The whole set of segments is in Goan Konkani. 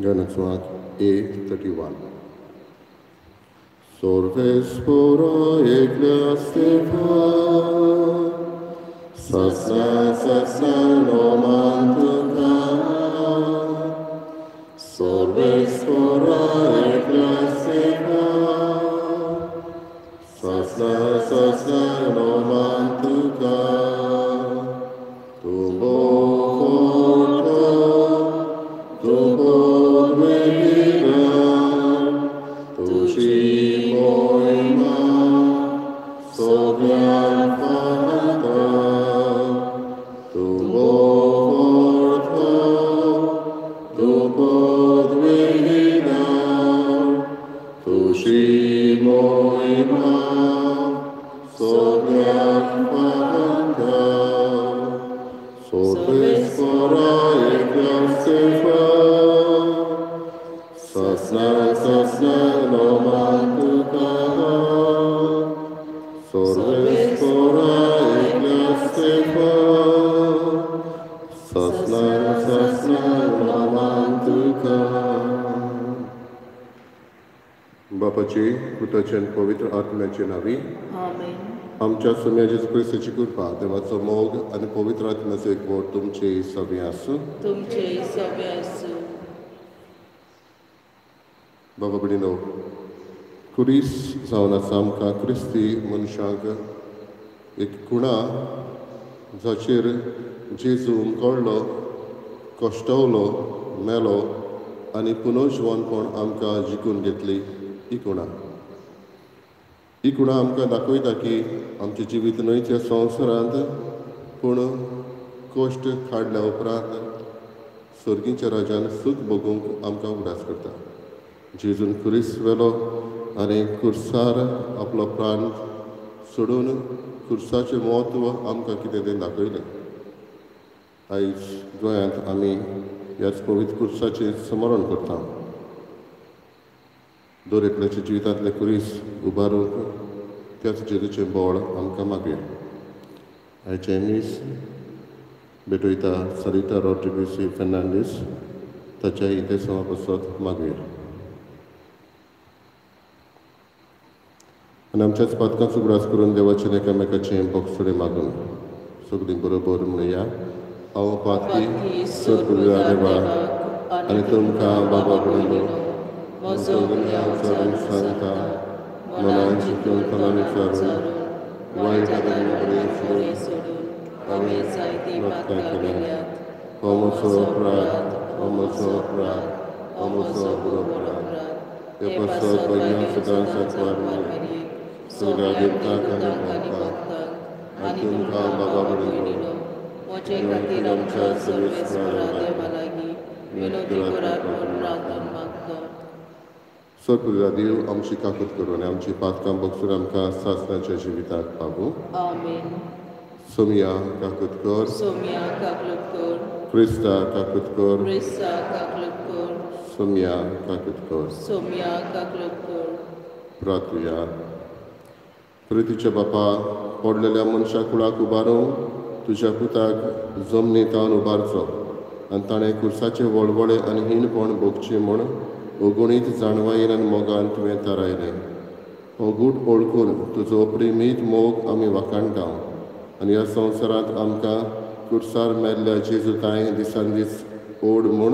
गाण्याचो A31. Sorvespora ecclesiastica, sasna sasna romantica. Sorvespora ecclesiastica, sasna sasna romantica. Tu bohorta, tu podvedina, tu cimoima, sobrian fata. Tu bohorta, tu podvedina, tu cimoima, sobrian fata. Sorvespora ecclesiastica, sasna sasna romantica. Sorvespora ecclesiastica, sasna sasna romantica. बापाचे पुताचे आनी पवित्र आत्म्याचे नांवी आमेन. आमच्या स्वामी जेजू क्रिस्ताची कृपा, देवाचो मोग आनी पवित्र आत्म्याचो एकवट तुमचे सगळें आसूं. तुमचे सगळे आसूं. बाबा भयणीनो, खुरीस जावन आसा आमकां क्रिस्ती मनशांक एक खुणा जाचेर जेजू उमकळ्ळो, कश्टवलो, मेलो आनी पुनर्जिवनपण आमकां जिखून घेतली ही खुणा. ही खुणा आमकां दाखयता की आमचें जिवीत न्हय त्या संवसारांत, पूण कश्ट काडल्या उपरांत सर्गीच्या राजान सूख भोगूंक आमकां उगडास करता. जेजून खुरीस व्हेलो आनी खुर्सार आपलो प्राण सोडून खुर्साचें म्हत्व आमकां कितें तें दाखयलें. आयज गोंयांत आमी ह्याच पवित्र खुर्साचें स्मरण करता. दर एकल्याच्या जिवितांतलें खुरीस उबारूंक त्याच जेजूचें बळ आमकां मागया. आयचें मीस भेटयता सरिता रॉड्रिगीस फेर्नांडीस, ताच्या इंतेसांवा पासत मागया. आनी आमच्याच पातकांचो उगडास करून देवाचें एकामेकाचें बोगसुडें मागून सगळीं बरोबर म्हणया, हांव पातकी सोदपुया देवा आनी तुमकां बाबा भयणीनो म्हजो गुन्यांव विचारून सांगता, मनान चिंतून तनान विचारून वायट बरें सोडून हांवें जायतीं पातकां केल्यात. हो म्हजो अपराध, हो म्हजो अपराध, हो म्हजो व्हड अपराध. हे पासत भुरग्यां सदांच सांकवार मरियेक, सगळ्या देवतांक आनी भक्तांक आनी तुमकां बाबा भयणीनो म्हजे खातीर आमच्या सर्वेस्परा देवा लागीं विनवती करात म्हूण प्रार्थना मागता. सोदपुया देव आमची काकूत करून आनी आमची पातकां बगसून आमकां सासणाच्या जिविताक पावूं. आमेन. सोमिया काकूत कर, सोम्या काकूत कर, क्रिस्ता काकूत कर, क्रिस्ता काकूत कर, सोमिया काकूत कर, सोम्या काकूत कर. प्रार्थुया. प्रितीच्या बापा, पडलेल्या मनशा कुळाक उबारूंक तुज्या पुताक जमनींत उबारचो आनी ताणें खुर्साचे वळवळे आनी हीणपण भोगचें म्हूण अगुणीत जाणवायेन आनी मोगान तुवें थारायलें. हो गूट ओळखून तुजो प्रेमीत मोग आमी वाखाणटा आनी ह्या संवसारांत आमकां खुर्सार मेल्ल्या जेजू तांय दिसान दीस ओड म्हूण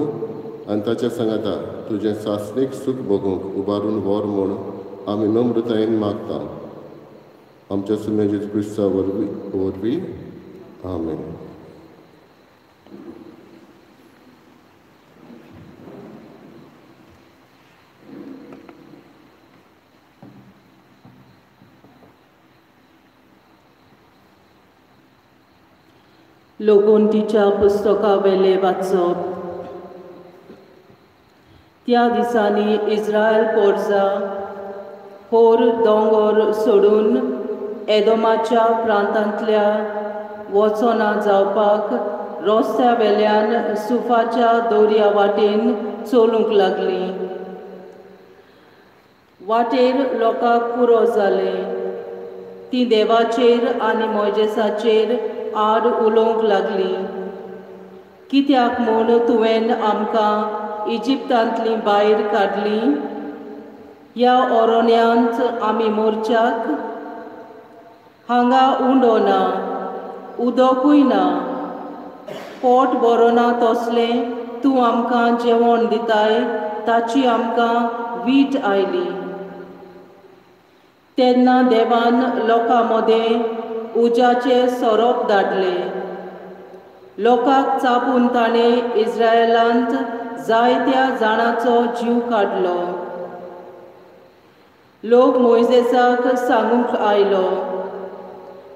आनी ताच्या सांगाता तुजें सासणीक सूख भोगूंक उबारून व्हर म्हूण आमी नम्रतायेन मागता. आमच्या सुम्या जेजू क्रिस्ता वरवीं आमेन. लोगोंटीच्या पुस्तकावेले वाचप. त्या दिसांनी इस्रायल पोरजा होर दोंगोर सोडून एदोमाच्या प्रांतांतल्या वचना जावपाक रस्त्या वेल्यान सुफाच्या दर्या वाटेन चलूंक लागली. वाटेर लोकांक पुरो जालें. ती देवाचेर आनी मोयजेसाचेर आड उलोवंक लागली. कित्याक म्हूण तुवें आमकां इजिप्तांतलीं भायर काडलीं? ह्या ओरोण्यांत आमी मोर्चाक हांगा उंडो ना, उदकूय ना, पोट बरो ना तसलें तूं आमकां जेवण दिताय ताची आमकां वीट आयली. तेन्ना देवान लोकां मदें उज्याचे सोरोप धाडले. लोकांक चापून ताणें इस्रायलांत जायत्या जाणांचो जीव काडलो. लोक मोयजेसाक सांगूंक आयलो,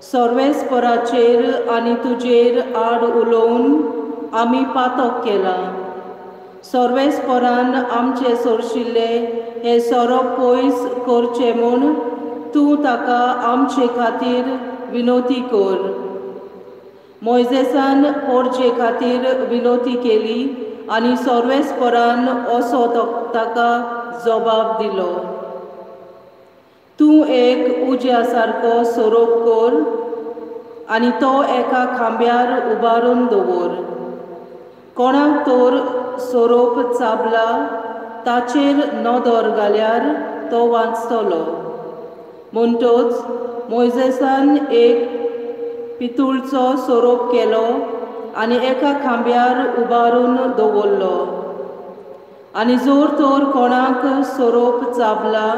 सर्वेस्पराचेर आनी तुजेर आड उलोवन आमी पातक केलां. सर्वेस्परान आमचे सोरशिल्ले हे सोरोप पयस करचे म्हूण तूं ताका आमचे खातीर विनोती कर. मोयजेसान पोरचे खातीर विनोती केली आनी सर्वेस्परान असो ताका जबाब दिलो, तूं एक उज्या सारको सोरोप कर आनी तो एका खांब्यार उबारून दवर. कोणाक तर सोरोप चाबला ताचेर नदर घाल्यार तो वांचतलो. म्हणटच मोयजेसान एक पितूळचो सोरोप केलो आनी एका खांब्यार उबारून दवरलो. आनी जर तर कोणाक सोरोप चाबला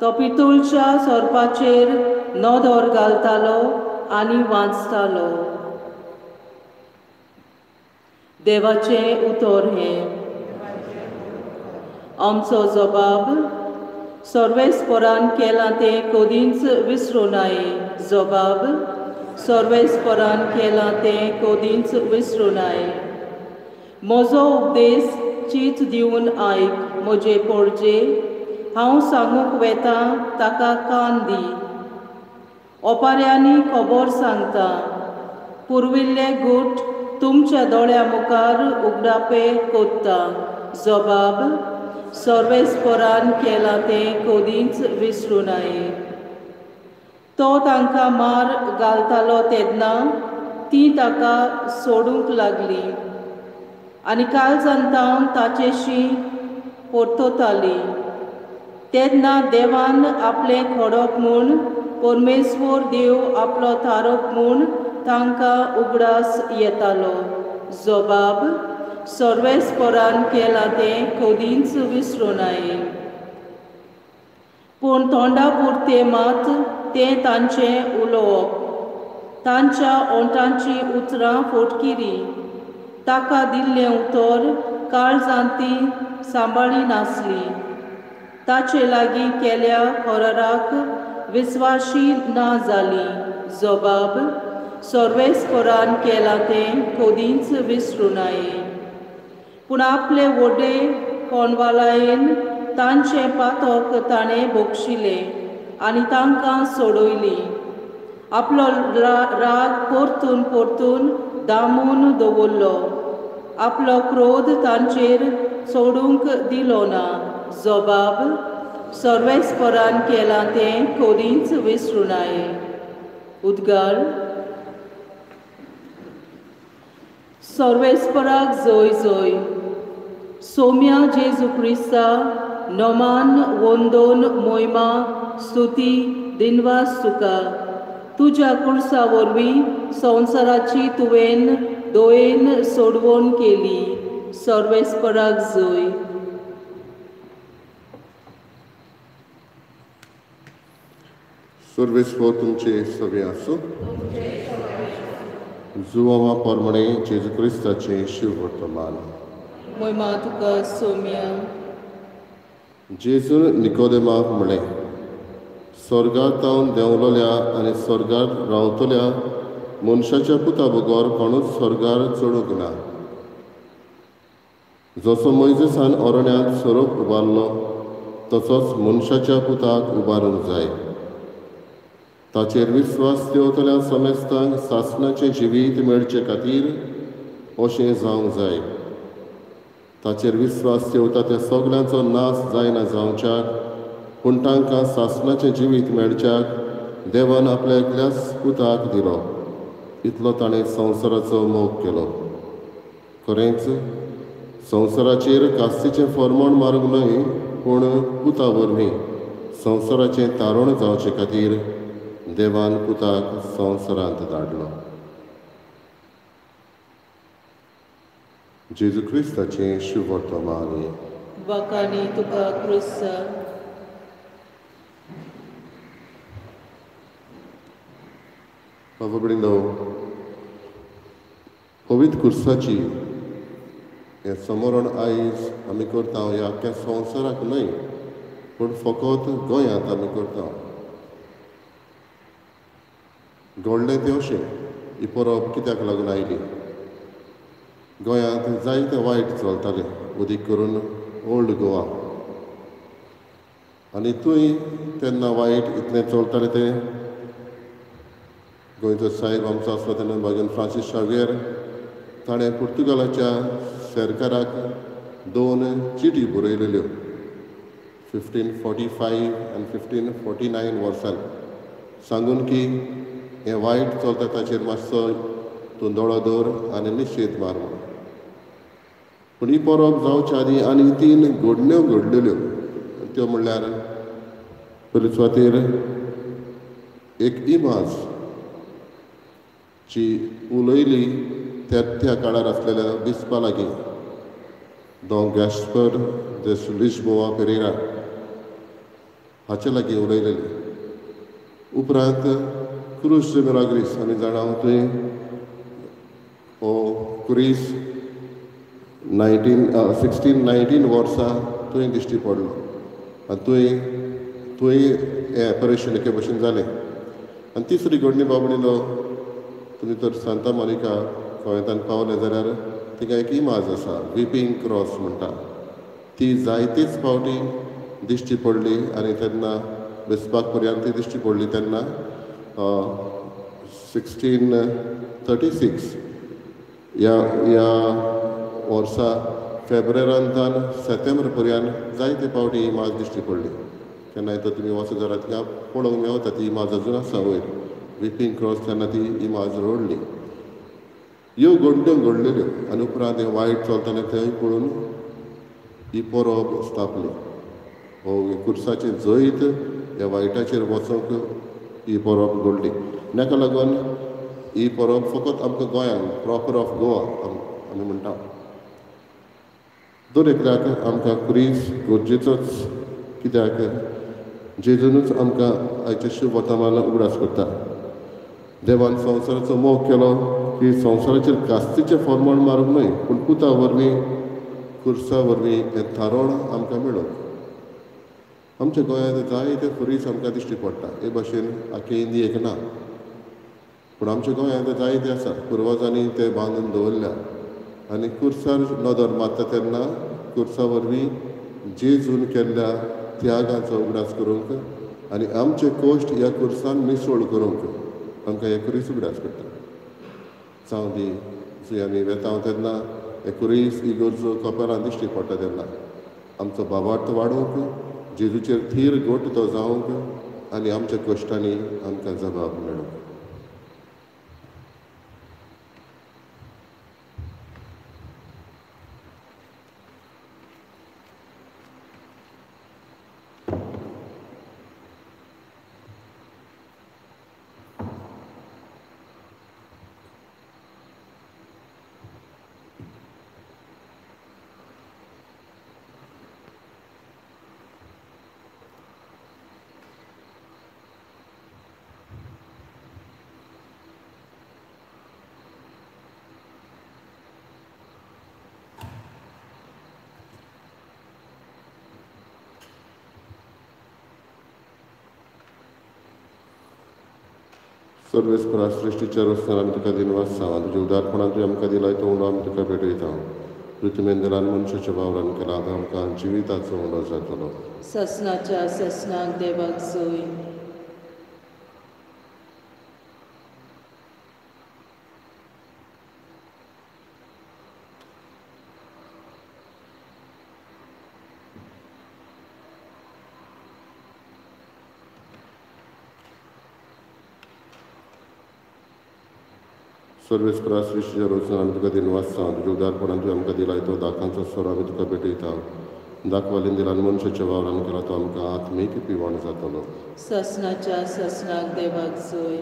तो पितूळच्या सोरपाचेर नदर घालतालो आनी वांचतालो. देवाचें उतर हें. आमचो जबाब सर्वेस्परान केलां तें कदींच विसरूं नये. जबाब सर्वेस्परान केलां तें कदींच विसरूं नये. म्हजो उपदेश चीत दिवन आयक म्हजे पोरजे, हांव सांगूंक वेता ताका कान दी. ओपाऱ्यांनी खबर सांगता, पुर्विल्ले गूट तुमच्या दोळ्या मुखार उगडापे कोत्ता. जबाब सर्वेस्परान केलां तें कदींच विसरूं नये. तो तांकां मार घालतालो तेन्ना तीं ताका सोडूंक लागलीं आनी काळजांतावन ताचेशी परततालीं. तेन्ना देवान आपलें खडप म्हूण, परमेश्वर देव आपलो थारप म्हूण तांकां उगडास येतालो. जबाब सर्वेस्परान केलां तें कदींच विसरूं नये. पूण तोंडा पुरतें मात तें तांचें उलोवप, तांच्या ओंठांचीं उतरां फोटकिरी. ताका दिल्लें उतर काळजांत ती सांबाळी नासली. ताचे लागीं केल्या कराराक विस्वाशी ना जाली. जबाब सर्वेस्परान केलां तें कदींच विसरूं नये. पूण आपले व्हडे कोणवालायेन तांचें पातक ताणें बक्षिलें आनी तांकां सोडयलीं. आपलो राग परतून परतून दामून दवरलो, आपलो क्रोध तांचेर सोडूंक दिलो ना. जबाब सर्वेस्परान केलां तें कदींच विसरूं नये. उद्गार सर्वेस्पराक जय जय. सोम्या जेजू क्रिस्ता नमान वंदन मोहिमा स्तुती दिनवास तुका. तुज्या कुर्सा वरवीं संवसाराची तुवें दोयेन सोडवण केली. सर्वेस्पराक जय. सर्वेस्पर तुमचे सगळे आसूं. जुवावा प्रमाणे जेजू क्रिस्ताचें शिववर्तमान. मोहिमा तुका सोम्या. जेजून निकोदेमाक म्हळें, स्वर्गार तावन देंवलोल्या आनी स्वर्गार रावतल्या मनशाच्या पुता बगर कोणूच स्वर्गार चडूंक ना. जसो मोयजेसान अरण्यांत सोरोप उबारलो तसोच मनशाच्या पुताक उबारूंक जाय. ताचेर विस्वास दवरतल्या समेस्तांक सासणाचें जिवीत मेळचे खातीर अशें जावंक जाय. ताचेर विस्वास दवरता त्या सगल्यांचो नाश जायना जावच्याक, पूण तांकां सासणाचें जिवीत मेळच्याक देवान आपल्या एकल्याच पुताक दिलो. इतलो ताणें संवसाराचो मोग केलो. खरेंच संवसाराचेर कास्तीचें फॉर्मोण मारूंक न्हय, पूण पुता वरवीं संवसाराचें तारण जावचे खातीर देवान पुताक संवसारांत धाडलो. जेजू क्रिस्ताचें शुभवर्तमान. वाखाणी तुका क्रिस्ता. बाबा भयणींनो, पवित्र कुर्साची हें समरण आयज आमी करता ह्या आख्ख्या संवसाराक न्हय, पूण फकत गोंयांत आमी करता. घडलें तें अशें, ही परब कित्याक लागून आयली? गोंयांत जायते वायट चलतालें, अदीक करून ओल्ड गोवा, आनी थंय तेन्ना वायट इतलें चलतालें तें गोंयचो साहेब आमचो आसलो तेन्ना बागेन फ्रांसीस शावियर ताणें पुर्तुगालाच्या सरकाराक 2 चिटी बरयलेल्यो 1545 आनी 1549 वर्सान, सांगून की हें वायट चलता ताचेर मातसो तूं दोळो दवर आनी निशेध मार म्हणून. पूण ही परब जावच्या आदीं आनी 3 घडण्यो घडलेल्यो. त्यो म्हणल्यार पयले सुवातेर एक इमाज जी उलयली त्या त्या काळार आसलेल्या बिस्पा लागीं, दों गॅस्पर दे लिस्बोआ पेरेरा हाचे लागीं उलयलेली. उपरांत क्रूज दे मिलाग्रीस आमी जाणा थंय हो क्रूज 1619 वर्सा थंय दिश्टी पडलो आनी थंय थंय हें ऑपरेशन एके भशेन जालें. आनी तिसरी घडणी बाबडीलो, तुमी तर सांता मोनिका गोंयांत पावले जाल्यार थिंगा एक इमाज आसा, विपींग क्रॉस म्हणटा, ती जायतीच फावटी दिश्टी पडली आनी तेन्ना बेसपाक पर्यंत ती दिश्टी पडली तेन्ना 1636 ह्या ह्या वर्सा फेब्रेरांतान सेप्टेंबर पर्यंत जायते फावटी ही इमाज दिश्टी पडली. केन्नाय तर तुमी वचत जाल्यार थिंगा पळोवंक मेवता ती इमाज अजून आसा वयर, विपींग क्रॉस तेन्ना ती इमाज रडली. ह्यो घडण्यो घडलेल्यो आनी उपरांत हें वायट चलतालें थंय पळोवन ही परब स्थापली. हो कुर्साचें जैत ह्या वायटाचेर वचोंक ही परब घडली. आनी हाका लागून ही परब फकत आमकां गोंयांत, प्रॉपर ऑफ गोवा आमी म्हणटा. दर एकल्याक आमकां क्रीज गरजेचोच, कित्याक जेजूनच आमकां आयचे शुभ वर्तमान उगडास करता. देवान संवसाराचो मोग केलो की संवसाराचेर कास्तीचें फॉर्मोण मारूंक न्हय, पूण पुता वरवीं कुर्सा वरवीं हें थारोण आमकां मेळोंक. आमच्या गोंयांत जायते खुरीस आमकां दिश्टी पडटा, हे भाशेन आख्खे इंडियेक ना, पूण आमच्या गोंयांत जायते आसा. पुर्वजांनी ते बांदून दवरल्या आनी कुर्सार नदर मारता तेन्ना कुर्सा वरवीं जेजून केल्ल्या त्यागाचो उगडास करूंक आनी आमचे कोश्ट ह्या कुर्सान मिसळ करूंक आमकां हे खुरीस उगडास करता. जावं दी जंय आमी वेता तेन्ना हे खुरीस इगर्जो कपेलां दिश्टी पडटा तेन्ना आमचो भावार्थ वाडोवंक, जेजूचेर थीर घट तो जावंक आनी आमच्या कश्टांनी आमकां जबाब मेळूंक. सर्वेस्परा सृश्टीच्या रस्त्यान आमी तुका दिनवास सांग, तुज्या उदारपणान तुवें आमकां दिलाय तो उंडो आमी तुका भेटयता. पृथ्वीन दलान मनशाच्या वावरान केला आतां आमकां जिविताचो उंडो जातलो. ससनाच्या ससनाक देवाक सोय. सर्वेस्परा सृश्टीच्या रोचून आमी तुका दिनवासता. तुज्या उदारपणान तुवें आमकां दिलाय तो दाखांचो सोरो आमी तुका भेटयता. दाखवालीन दिला मनशाच्या वावरान केला तो आमकां आत्मीक पिवण जातलो. ससनाच्या ससनाक देवाक जोय.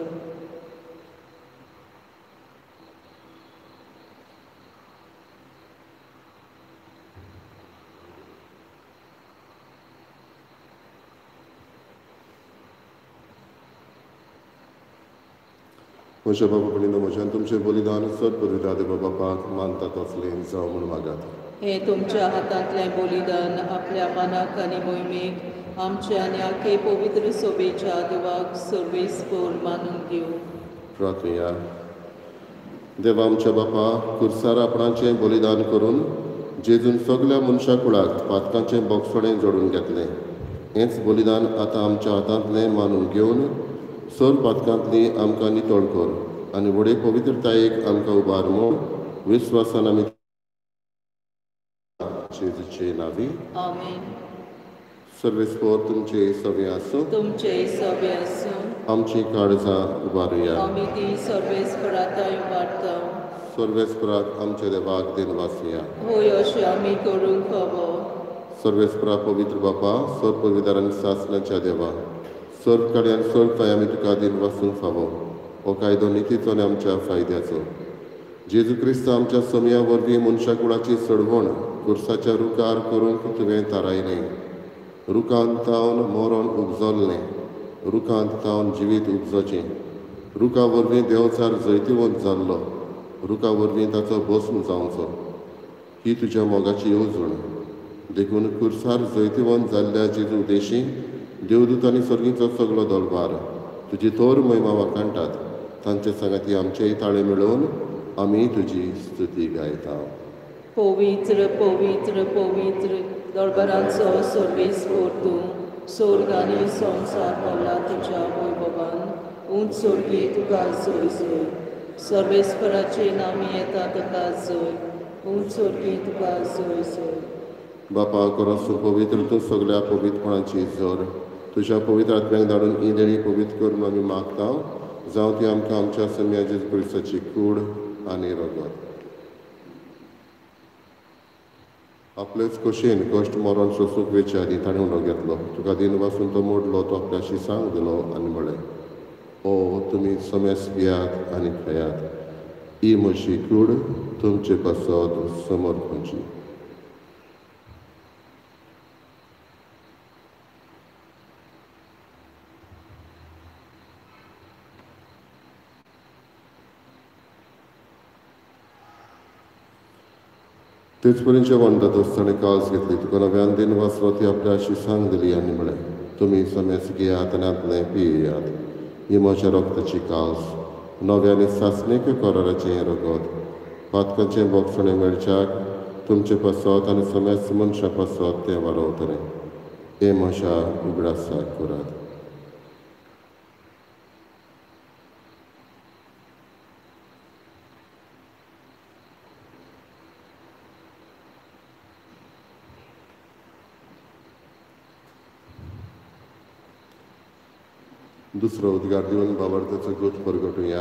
म्हज्या बाबा भयणीनो, म्हज्यान तुमचें बलिदान चड बलिदान देवा बापाक मानता तसलें जावं म्हूण मागात. हे तुमच्या हातांतलें बलिदान आपल्या मनाक आनी मोहिमेक आमच्या आनी आखे पवित्र सोबेच्या देवाक सर्वेस्पर मानून घेवं. प्रार्थुया. देवा आमच्या बापा, कुर्सार आपणाचें बलिदान करून जेजून सगल्या मनशा कुळाक पातकांचें बोगसणें जोडून घेतलें. हेंच बलिदान आतां आमच्या हातांतलें मानून घेवन सर पातकांतली आमकां नितळ कर आनी व्हडे पवित्रतायेक आमकां उबार म्हूण विस्वासान आमी जेजूचे नांवी. आमेन. सर्वेस्पर तुमचे सवे आसूं. तुमचे सवे आसूं. आमची काळजां उबारुया. आमी ती सर्वेस्परांत उबारता. सर्वेस्पराक आमच्या देवाक दिनवासया. होय, अशें आमी करूंक फावो. सर्वेस्परा पवित्र बापा, सर पवित्र आनी सासणाच्या देवा, सर्व कडल्यान सर्व थंय आमी तुका दिनवासूंक फावो. हो कायदो नितीचो आनी आमच्या फायद्याचो. जेजू क्रिस्त आमच्या समया वरवीं मनशा कुळाची सडवण कुर्साच्या रुखार करूंक तुवें थारायलें. रुखांत तावन मरण उपजल्लें, रुखांत तावन जिवीत उपजचें. रुखा वरवीं देंवचार जैतिवंत जाल्लो, रुखा वरवीं ताचो भस्म जावचो. ही तुज्या मोगाची येवजण. देखून कुर्सार जैतिवंत जाल्ल्या जेजू उदेशी देवदूत आनी सर्गीचो सगलो दरबार तुजी थोर महिमा वाखाणटात. तांचे सांगाती आमचेय ताळे मेळोवन आमी तुजी स्तुती गायता. पवित्र पवित्र पवित्र दरबारांचो सर्वेस्पर तूं, स्वर्ग आनी संवसार भरला तुज्या वैभवान. उंच स्वर्गी तुका जोय जोय. सर्वेस्पराचे नामी येता तुका जोय. उंच स्वर्गी तुका जोय जोय. बापा, करोसो पवित्र तूं सगल्या पवित्रपणाची जोर. तुज्या पवित्र आत्म्याक धाडून ही देणी पवित्र कर म्हूण आमी मागता. जावं ती आमकां आमच्या सम्या जेजू क्रिस्ताची कूड आनी रगत. आपलेच खोशयेन कश्ट मरण सोसूंक वेचे आदीं ताणें उलो घेतलो. तुका दिनवासून तो मोडलो, तो आपल्याशी सांग दिलो आनी म्हळें, ओ तुमी समेस घेयात आनी खायात. ही म्हजी कूड तुमचे पासत समर्पणची. तेच परी जेवण जातच ताणें काळज घेतली. तुका नव्यान दिनवासलो, ती आपल्या अशी सांग दिली आनी म्हळें, तुमी समेस घेयात आनी आपलें पियेयात. ही म्हज्या रक्ताची काळज, नव्या आनी सासणीक कराराचें रगत. पातकांचें बोगसणें मेळच्याक तुमचे पासत आनी समेस मनशां पासत तें वाडवतलें. हें म्हज्या उगडासाक करात. दुसरो उद्गार दिवन बाबार्थाचो गोत परगटुया.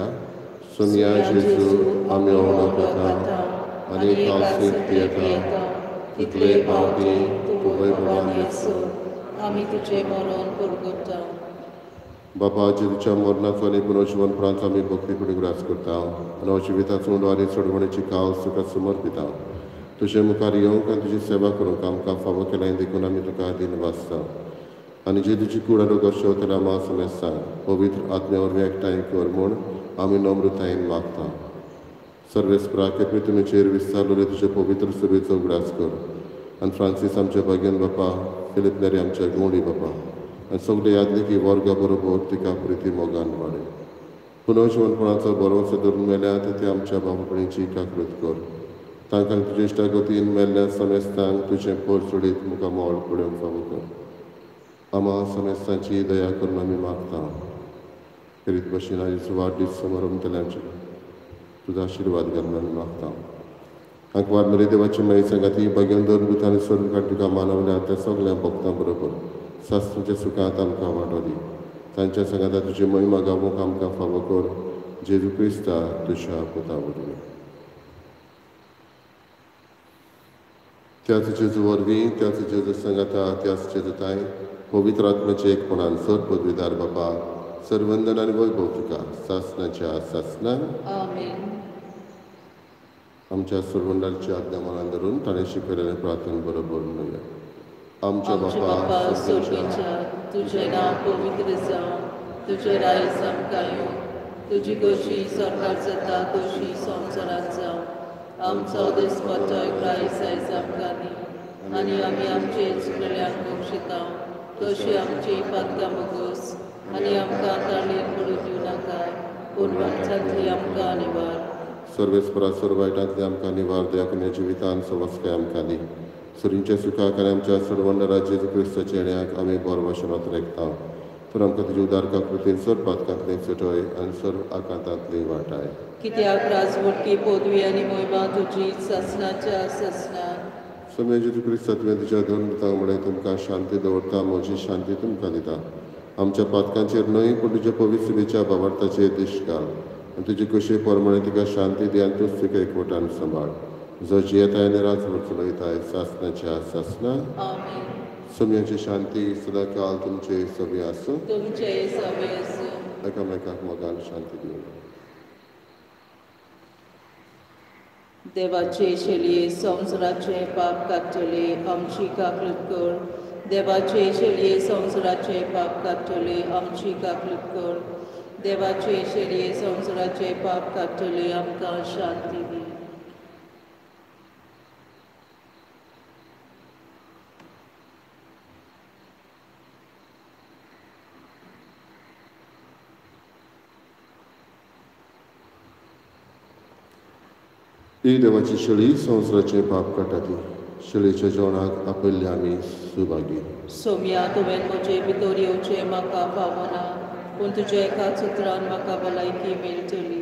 सोनिया जेजू आमी ओळखता आनी कालसीक पियेता तितले पावटी तूं वैभवान येसो. आमी तुजें मरण परगटा. बापा, जेजूच्या मरणाचो आनी पुनर्जिवनपणाचो आमी भक्तीपणी उगडास करता आनी जिविताचो उंडो आनी चडवणेची काल तुका समर्पिता. तुजे मुखार येवंक आनी तुजी सेवा करूंक आमकां फावो केलां देखून आमी तुका दिनवासता. आनी जेजूची कूड आनी रगत शेवतल्या आमा समेस्तांक पवित्र आत्म्या वरवीं एकठांय कर म्हूण आमी नम्रतायेन मागता. सर्वेस्परा, तुमचेर विस्तारलेले तुजे पवित्र सभेचो उगडास कर आनी फ्रांसीस आमच्या भाग्यन बापा, फिलीप नेरी आमच्या गवळी बापा आनी सगळे यादलिकी वर्गा बरोबर तिका प्रिती मोगान वाडय. पुनर्जिवनपणाचो भरवंसो धरून मेल्यात ते आमच्या बाबापणीची काकृत कर. तांकां तुजे इश्टागतीन मेल्ल्या समेस्तांक तुजें पोर सोडीत मुखार मोळ पळोवंक फावो कर. आमा समेस्तांची दया करून आमी मागता. खेरीत भशेन आयज वाडदीस समारंभ तुजो आशिर्वाद घालून आमी मागता. आंकवार मरे देवाची माई सांगाती भाग्यान धरून आनी स्वर्गात तुका मानवल्या त्या सगळ्या भक्तां बरोबर सासणाच्या सुखांत आमकां वांटो दी. तांच्या सांगाता तुजी महिमा गावोंक आमकां फावो कर. जेजू क्रिस्ता तुज्या पुता वरवीं. त्याच जेजू वरवीं, त्याच जेजू सांगाता, त्याच जेजूताय पवित्र आत्म्याचे एकपणान सर पदवीदार बापा सर्वंदन आनी वैभव तुका सासनाच्या सासना. आमेन. आमच्या सर्वंडाची आज्ञा मनान धरून ताणें शिकयलेलें प्रार्थना बरोबर म्हणुया. आमच्या बापा स्वर्गीच्या, तुझें नांव पवित्र जावं, तुजें राज आमकां येवं, तुजी गोशी स्वर्गार जाता तशी संवसारांत जावं. आमचो दिसपट्टो ग्रायस आयज आमकां दी आनी आमी आमचे चुकलेल्यांक बक्षिता तशी आमची पातकां बोगोस आनी आमकां ताळयेन पडून दिवं नाका, पूण वाटचांतली आमकां निवार. सर्वेस्परा सर्व वायटांतली आमकां निवार दया कन्या जिवितान सवस्काय आमकां दी. सरींच्या सुखाक आनी आमच्या सर्वंडरा जेजू क्रिस्ताच्या येण्याक आमी बरो भाशणांत रेखता. तर आमकां तुजी उदार कृतीन सर्व पातकांतली सुटय आनी सर्व आकांतांतली वाटाय. कित्याक राजवटकी पदवी आनी मोहिमा तुजी सासनाच्या सासना. समय जेजू क्रिस्ता तुवें तुज्या दोन दुतांक म्हळें, तुमकां शांती दवरता, म्हजी शांती तुमकां दिता. आमच्या पातकांचेर न्हय पूण तुज्या पवित्र सभेच्या भावार्थाचेर दिश्ट घाल आनी तुजी कशी प्रमाणे तिका शांती दी आनी तूंच तिका एकवटान सांबाळ, जो जियेताय आनी राजवट चलयताय सासनाच्या सासना. आमेन. सम्याची शांती सदांकाल तुमचे सगळे आसूं. तुमचे सगळे आसूं. एकामेकाक मोगान शांती दिवं. देवाचे शेलये संवसाराचे पाप काडटले आमची काकूट कर. देवाचे शेलये संवसाराचे पाप काडटले आमची काकूट कर. देवाचे शेलये संवसाराचे पाप काडटले आमकां शांती दी. ही देवाची शेळी संवसाराचें पाप काडटा ती शेळीच्या जेवणाक आपयल्ले आमी सुभागी. सोम्या, तुवें म्हजे भितर येवचें म्हाका फावना, पूण तुज्या एकाच उतरान म्हाका भलायकी मेळटली.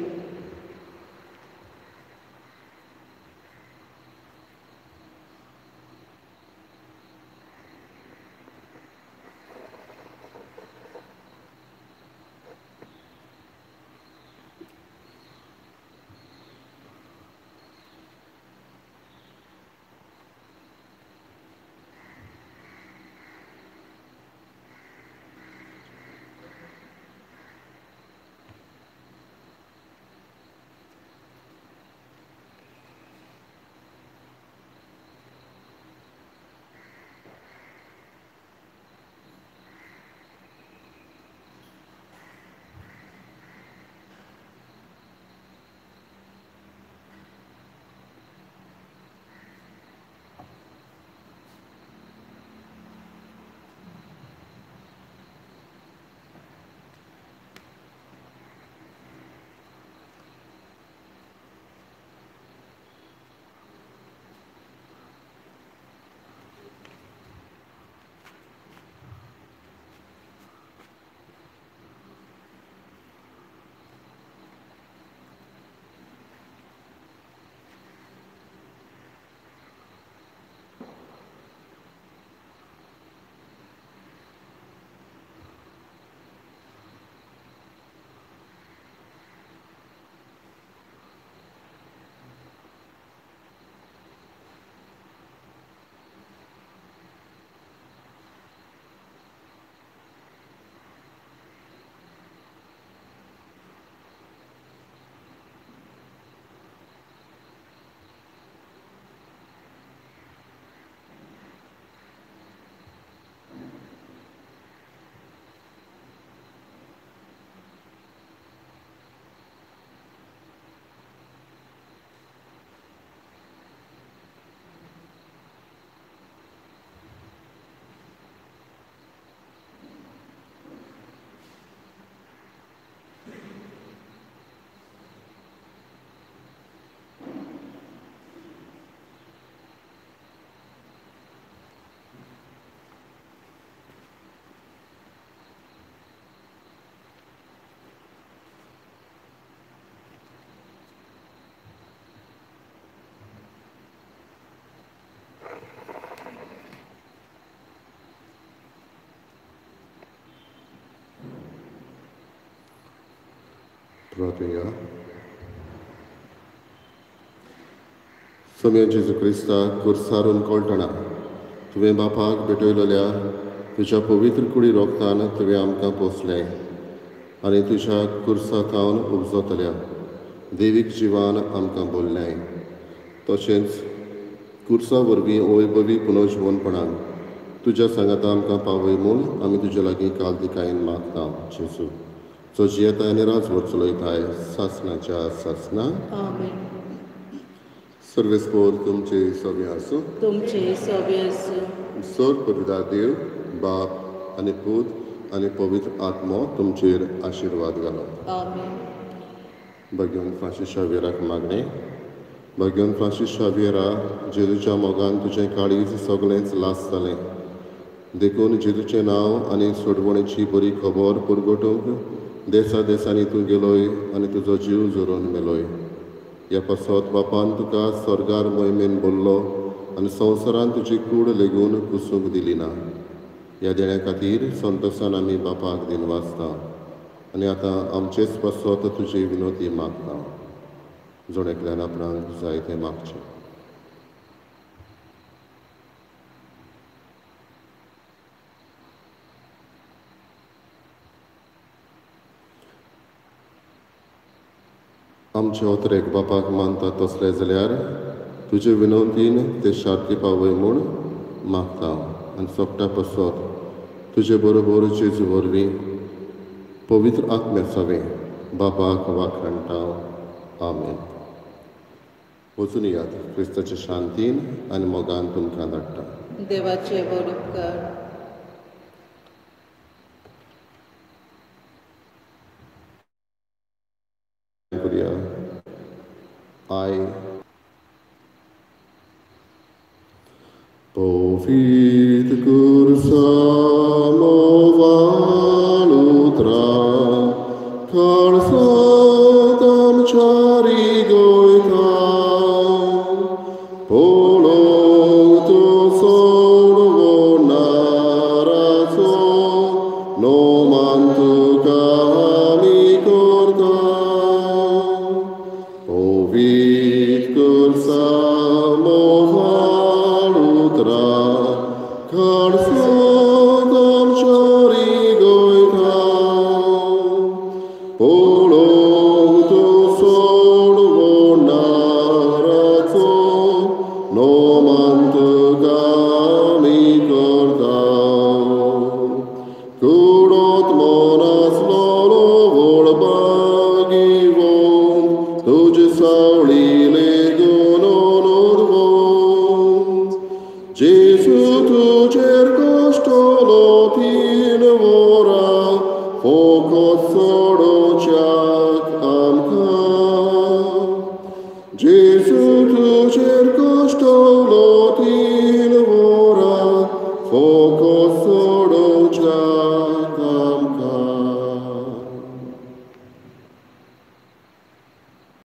प्रार्थुया. सोम्या जेजू क्रिस्ता कुर्सारून कळटना तुवें बापाक भेटयलेल्या तुज्या पवित्र कुडी रोगतान तुवें आमकां पोसलें आनी तुज्या कुर्सा थावन उपजतल्या देवीक जिवान आमकां बोल्लें. तशेंच कुर्सा वरवीं वैभवी पुनर्जिवनपणान तुज्या सांगाता आमकां पावय म्हूण आमी तुज्या लागीं कालदिकायेन मागता. जेजू जो जियेता आनी राजवट चलयताय सासणाच्या सासना. आमेन. सर्वेस्पोर तुमचे सगळे आसूं. तुमचे सगळे आसूं. सर पवित्र देव बाप आनी पूत आनी पवित्र आत्मो तुमचेर आशिर्वाद घालो. आमेन. भगवान फ्रांसीस शावियराक मागणें. भगवान फ्रांसीस शावियरा, जेजूच्या मोगान तुजें काळीज सगळेंच लास जालें, देखून जेजूचें नांव आनी सोडवणेची बरी खबर पुरगोटूंक देसा देसांनी तूं गेलोय आनी तुजो जीव झरोवन मेलोय. ह्या पासत बापान तुका स्वर्गार मोहिमेन बोल्लो आनी संवसारान तुजी कूड लेगून कुसूंक दिली ना. ह्या देण्या खातीर संतोसान आमी बापाक दिनवासता आनी आतां आमचेच पासत तुजी विनोती मागता. जण एकल्यान आपणाक जाय तें मागचें. आमचे ओतरेक बापाक मानता तसले जाल्यार तुजे विनवतीन ते शांती पावय म्हूण मागता आनी सोगटा पसत तुजे बरोबर जेजू वरवीं पवित्र आत्म्या सवें बापाक वाखाणटा. आमेन. वचून यात क्रिस्ताच्या शांतीन आनी मोगान तुमकां धाडटा. देवाचे व्हड उपकार. करुया. I Povit kursa movalutra karsatam charigoita polong tu sorvo narazo no mantu kami korta. Povit kursa movalutra karsatam charigoita polong tu sorvo narazo no mantu kami korta. Kurot monas lolo volbagivon tuj saulile gunonorvon. Jesu tujer kostolotin vora focos sorochak amka. Jesu tujer